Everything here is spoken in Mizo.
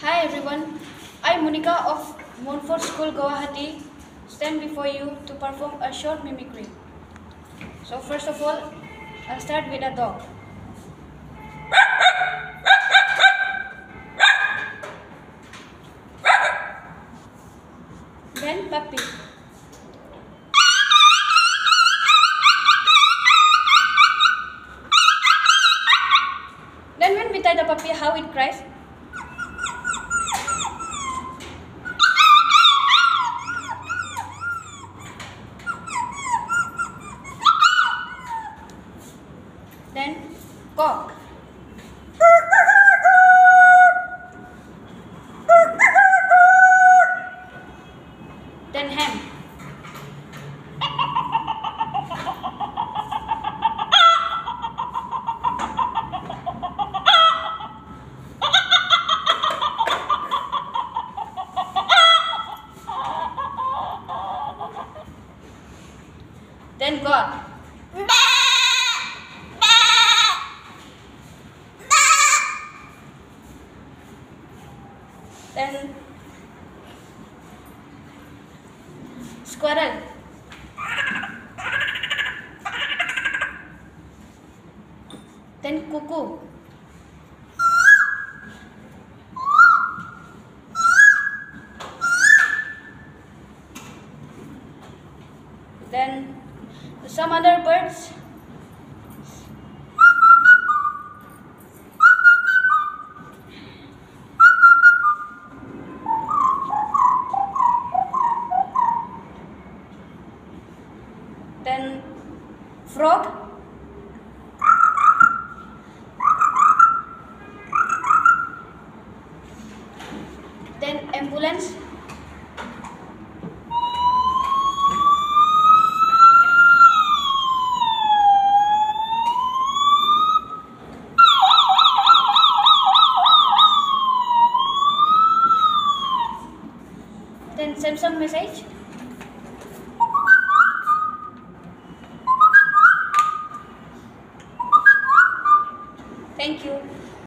Hi everyone, I Monica of Montfort School Guwahati stand before you to perform a short mimicry. So first of all, I'll start with a dog. Then puppy. Then when we tie the puppy, how it cries? Then cock. Then hen. Then God. Then squirrel. Then cuckoo. Then some other birds. Then frog. Then ambulance. Then Samsung message.